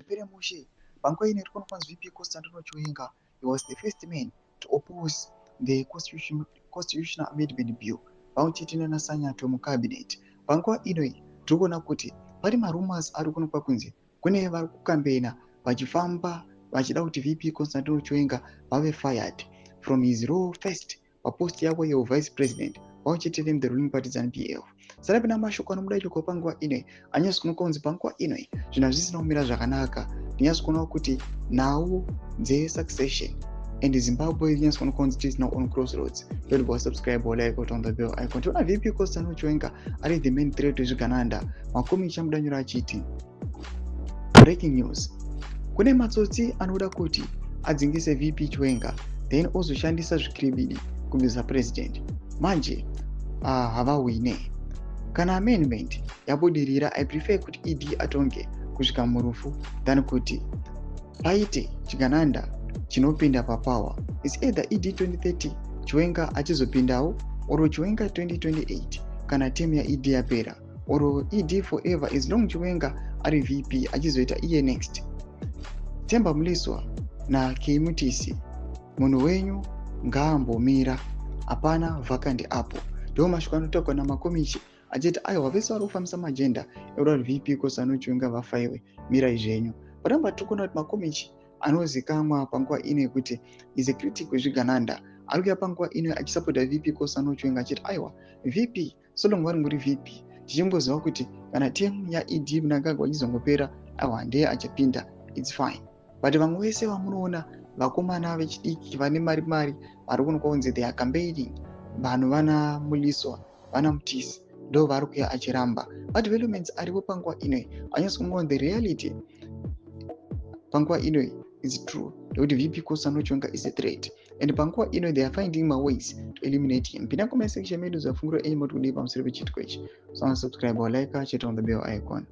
Zvipere mushe. Panguva ino iri kuonekwa kunzi VP Constantino Chiwenga, he was the first man to oppose the Constitutional Amendment Bill pamwe chete nanaSanyato mucabinet. Panguva ino iyi tiri kuona kuti pane marumors ari kuonekwa kunzi kune vari kukambena vachifamba vachida kuti VP Constantino Chiwenga vave fired from his role first papost yavo yeuvice president pamwe chete nemu ruling party ZANU PF. Sarapina mashoko anobuda ichoko panguva ino anyatsi kuonekwa kunzi panguva ino zvinhu hazvisina kumira zvakanaka. Tinyatsi kuona kuti nhau dzesuccession and Zimbabwe inyatsi kuonekwa kunzi is now on crossroads. Don't go subscribe or like or on the bell icon. Tiona VP Constantino Chiwenga ari the main threat wezvigananda. Makomichi amudanyura achiti, "Breaking news: kune matsotsi anoda kuti adzingise VP Chiwenga, then ozoshandisa zvikiribidi kubvisa president. Manje havawine kana amendment yabudirira. I prefer kuti ED atonge kusvika murufu than kuti paite chigananda chinopinda papower. Is either ED 2030, Chiwenga achizopindawo, or Chiwenga 2028 kana term yaED yapera, or ED forever as long Chiwenga ari VP achizoita iye next. Temba Mliswa naKemutisi, munhu wenyu ngaambomira, hapana vacant apo." Ndo mashoko anotaurwa namakomichi achiti aiwa, vese vari kufambisa maagenda ekuda kuti VP Constantino Chiwenga vafaiwe, mirai zvenyu. Paramba tiri kuona kuti Makomichi anozikamwa panguva ino yekuti is a critic wezvigananda ari kuuya panguva ino achisapota VP Constantino Chiwenga achiti aiwa, VP so long vari muri VP, tichingoziva kuti kana term yaED Mnangagwa ichizongopera, aiwa, ndeye achapinda, it's fine. But vamwe vese vamunoona, vakomana vechidiki vane mari mari vari kuonekwa kunzi they are campaigning, vanhu vana Mliswa, vana Mutisi, ndo vari kuuya achiramba. Madevelopments aripo panguva ino anyatsokungoona the reality panguva ino is true nekuti VP Constantino Chiwenga is a threat and panguva ino they are finding maways to eliminate him. Pinda comment section medu, zvafungiro enyu moti kudii pamusoro pechiitiko ichi. So subscribe or like, chete on the bell icon.